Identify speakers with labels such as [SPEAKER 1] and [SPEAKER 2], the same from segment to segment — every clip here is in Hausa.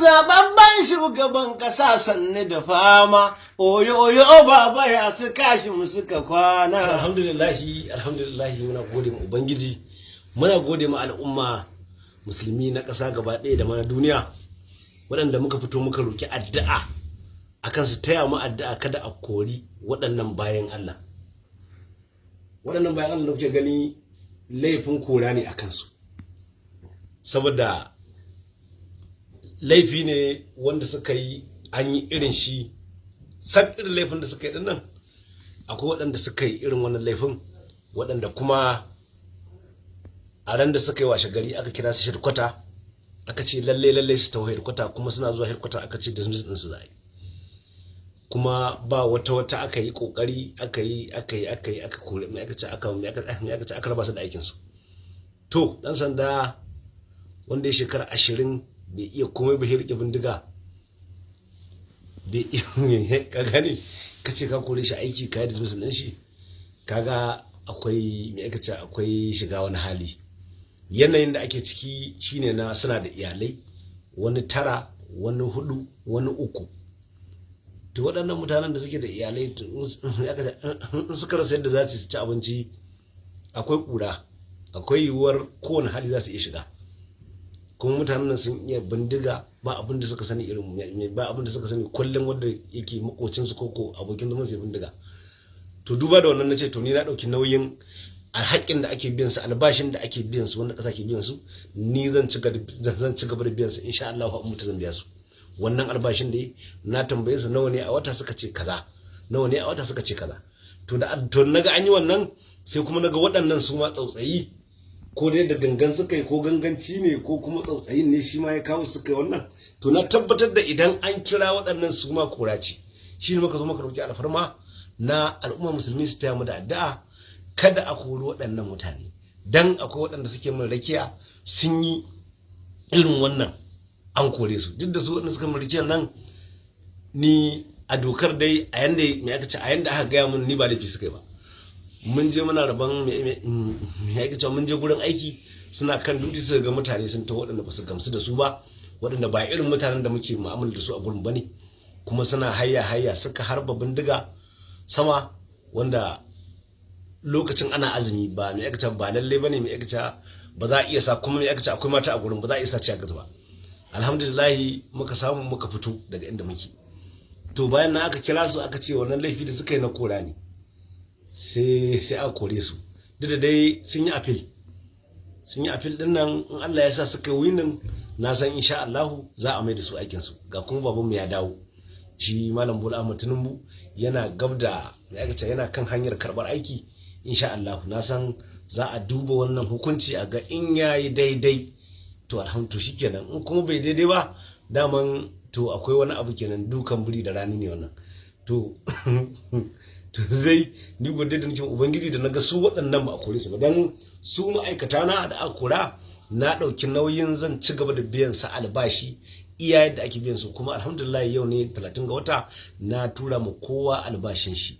[SPEAKER 1] Zababben shugaban ƙasa, sannu da fama. Oyo oyo baba, ya su kashi mu suka kwana?
[SPEAKER 2] Alhamdulillahi, alhamdulillahi. Muna gode ma Ubangiji, muna gode ma al'umma Musulmi na ƙasa gaba ɗaya da mana duniya, waɗanda muka fito muka roki addu'a akan su taya mu addu'a kada a kori waɗannan bayan Allah. Waɗannan bayan Allah da kuke gani, laifin kora ne a kansu, saboda laifi ne wanda suka yi, an yi irin shi sak. Irin laifin da suka yi dinnan, akwai waɗanda suka yi irin wannan laifin, waɗanda kuma a ran da suka yi, washe gari aka kira su headquarter, aka ce lalle lalle su taho headquarter. Kuma suna zuwa headquarter aka ce dismiss din su za a yi. Kuma ba wata wata, aka yi kokari, aka yi aka yi aka yi aka kore, mai aka ce aka mai aka ce aka raba su da aikin su. To, dan sanda wanda ya shekara 20 bai iya komai ba, ya rike bindiga, bai iya, ka gane, ka ce ka kore shi aiki, ka yi dismiss din shi, kaga akwai, me aka ce, akwai shiga wani hali. Yanayin da ake ciki shine na suna da iyalai, wani tara, wani hudu, wani uku. To, waɗannan mutanen da suke da iyalai, in suka rasa yadda za su ci abinci, akwai ƙura, akwai yiwuwar kowane hali za su iya shiga. Kuma mutanen nan sun iya bindiga, ba abin da suka sani irin, ba abin da suka sani kullum wanda yake makocinsu ko abokin zaman su bindiga. To, duba da wannan, nace to ni na ɗauki nauyin alhakin da ake biyan su, albashin da ake biyan su, wanda ƙasa ke biyan su, ni zan ci gaba da biyan su insha Allah. In mutu zan biya su wannan albashin. Da na tambaye su nawa ne a wata, suka ce kaza, nawa ne a wata, suka ce kaza. To, da to naga an yi wannan, sai kuma naga waɗannan su ma tsautsayi, ko dai da gangan suka yi, ko ganganci ne, ko kuma tsautsayin ne shi ma ya kawo suka yi wannan. To, na tabbatar da idan an kira waɗannan, su ma kora ce. Shi ne muka zo muka roki alfarma na al'umma Musulmi su taya mu da addu'a kada a kori waɗannan mutane, dan akwai waɗanda suke min rakiya sun yi irin wannan, an kore su. Duk da su waɗanda suka min rakiyar nan, ni a dokar dai, a yanda, me aka ce, a yanda aka gaya mun, ni ba laifi suka yi ba. Mun je muna rabon, me aka ce, mun je gurin aiki, suna kan duty, suka ga mutane sun taho waɗanda ba su gamsu da su ba, waɗanda ba irin mutanen da muke mu'amala da su a gurin bane, kuma suna hayya hayya, suka harba bindiga sama, wanda lokacin ana azumi ba, mai aka ba lalle bane, mai aka ba za a iya sa, kuma mai aka akwai mata a gurin, ba za a iya sa ciya ba. Alhamdulillah, muka samu muka fito daga inda muke. To, bayan nan aka kira su, aka ce wannan laifi da suka yi na kora ne, sai aka kore su. Duk da dai sun yi appeal, sun yi appeal din nan, in Allah ya sa suka yi winning, na san insha Allah za a mai da su aikin su. Ga kuma babanmu ya dawo shi, Malam Bola Ahmad Tinubu, yana gab da, mai aka yana kan hanyar karbar aiki. Insha Allah na san za a duba wannan hukunci a ga in yayi daidai, to alhamdu shikenan. In kuma bai daidai ba, daman to akwai wani abu kenan, dukan biri da rani ne wannan. To zai ni gode da nake Ubangiji da naga su waɗannan ba a kore su ba, dan su ma'aikata na da aka kora, na ɗauki nauyin zan ci gaba da biyan sa albashi iya yadda ake biyan su. Kuma alhamdulillah, yau ne 30 ga wata, na tura mu kowa albashin shi.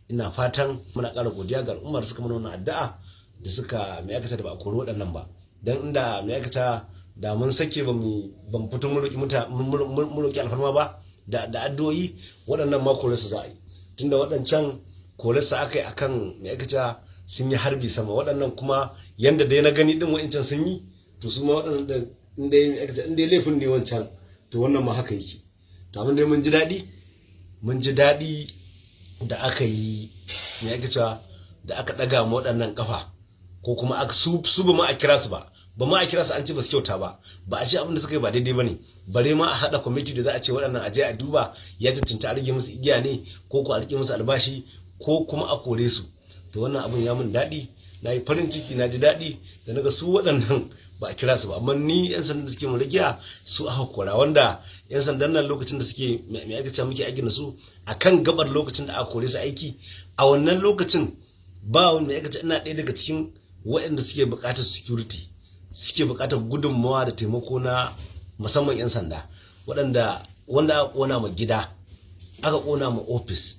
[SPEAKER 2] Ina fatan muna ƙara godiya ga al'ummar suka mana wannan addu'a da suka, mai aikata, da ba a kori waɗannan ba, dan inda, mai aikata, da mun sake ba mu ban fito mun roki alfarma ba da addu'o'i, waɗannan ma kore su za a yi, tunda waɗancan kore su aka yi akan, mai aikata, sun yi harbi sama. Waɗannan kuma yanda dai na gani din wa'incan sun yi, to su ma waɗannan da in dai laifin ne wancan, to wannan ma haka yake. To, amma dai mun ji daɗi, mun ji daɗi da aka yi, me ake cewa, da aka ɗaga ma waɗannan ƙafa, ko kuma aka su ba ma a kira su ba, ba ma a kira su an ce ba su kyauta ba, ba a ce abin da suka yi ba daidai ba ne, bare ma a haɗa kwamiti da za a ce waɗannan a je a duba ya cancanta a rage musu igiya ne, ko ko a rike musu albashi, ko kuma a kore su. To, wannan abin ya mun daɗi, na yi farin ciki, na ji daɗi da naga su waɗannan ba a kira su ba. Amma ni yan sandan da suke mun rakiya, su aka kora, wanda yan sandan nan lokacin da suke, mai aka ce, muke aiki da su a kan gabar lokacin da aka kore su aiki, a wannan lokacin ba wanda aka ce ina ɗaya daga cikin waɗanda suke buƙatar security, suke buƙatar gudunmawa da taimako na musamman yan sanda, waɗanda wanda aka ƙona ma gida, aka ƙona ma ofis,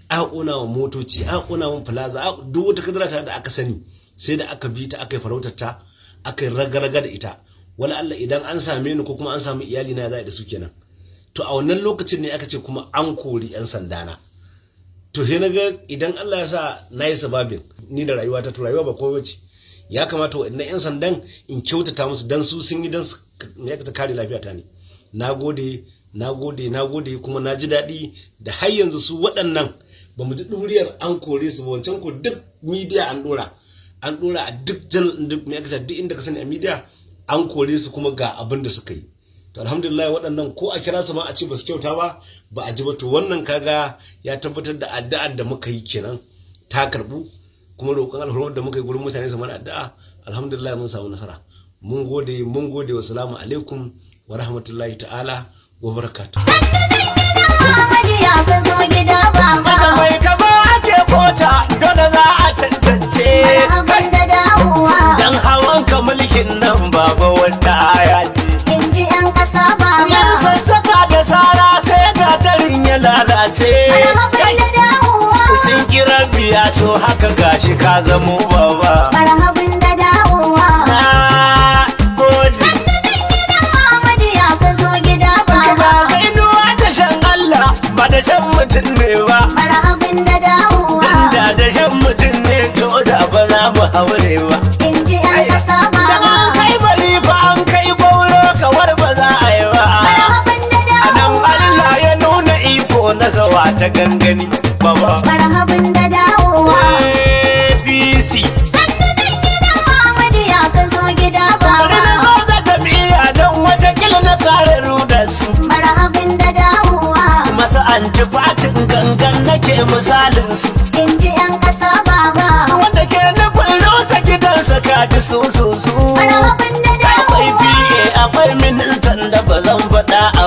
[SPEAKER 2] aka ƙona ma motoci, aka ƙona ma plaza, duk wata kadara ta da aka sani, sai da aka bi ta, aka yi farautar ta, aka yi raga-raga da ita. Wala Allah idan an same ni ko kuma an samu iyali na, za a da su kenan. To, a wannan lokacin ne aka ce kuma an kori 'yan sanda na. To, sai na ga idan Allah ya sa na yi sababin ni da rayuwata, to rayuwa ba komai bace. Ya kamata waɗannan 'yan sandan in kyautata musu, dan su sun yi dan su ya ta kare lafiyata ne. Na gode, na gode, na gode. Kuma na ji daɗi da har yanzu su waɗannan ba mu ji ɗuriyar an kore su ba. Wancan ko duk media an ɗora, an ɗora a duk channel, duk me aka, duk inda ka sani a media an kore su, kuma ga abin da suka yi. To, alhamdulillah, waɗannan ko a kira su ma a ce ba su kyauta ba, ba a ji ba. To, wannan kaga ya tabbatar da addu'ar da muka yi kenan ta karbu, kuma roƙon alhurmar da muka yi gurin mutane su mana addu'a, alhamdulillah mun samu nasara. Mun gode, mun gode. Wa salamu alaikum wa rahmatullahi ta'ala wa barakatuh.
[SPEAKER 3] Muhammadu ya ka zo gida baba.
[SPEAKER 1] Mai kama ake kota, dole za a tantance.
[SPEAKER 3] Marhaban da dawowa.
[SPEAKER 1] Dan hawan ka mulkin nan baba wanda ya ce.
[SPEAKER 3] In ji 'yan ƙasa baba.
[SPEAKER 1] Yan sassaka da sara sai gatarin ya lalace.
[SPEAKER 3] Marhaban da dawowa.
[SPEAKER 1] Sun kira biya so haka, gashi ka zamo baba.
[SPEAKER 3] Marhaban da dawowa.
[SPEAKER 1] Na gode.
[SPEAKER 3] Sannu dan gidan Muhammadu ya ka zo gida baba.
[SPEAKER 1] Kai nuwa da shan Allah ba da shan mutum ne ba.
[SPEAKER 3] Marhaban da dawowa.
[SPEAKER 1] Da da shan mutum ne, to da ba za mu haure ba.
[SPEAKER 3] In ji 'yan ƙasa
[SPEAKER 1] Da
[SPEAKER 3] baba.
[SPEAKER 1] an kai bari fa an kai gwauro, kawar ba za a yi ba.
[SPEAKER 3] Marhaban da
[SPEAKER 1] Anan
[SPEAKER 3] dawowa.
[SPEAKER 1] Allah ya nuna iko na zawa ta gangani baba.
[SPEAKER 3] Marhaban da dawowa.
[SPEAKER 1] APC.
[SPEAKER 3] Sannu dan gidan Muhammadu ya ka zo gida
[SPEAKER 1] Bari na
[SPEAKER 3] baba.
[SPEAKER 1] zo da tafiya don watakila na kare rudar su.
[SPEAKER 3] Marhaban da dawowa.
[SPEAKER 1] Masu antifatin gangan nake misalin su.
[SPEAKER 3] In ji 'yan ƙasa baba.
[SPEAKER 1] Wanda ke nufin rusa gidansa kaji su su su.
[SPEAKER 3] Marhaban da
[SPEAKER 1] Akwai
[SPEAKER 3] dawowa.
[SPEAKER 1] PA, akwai ministan da ba zan faɗa a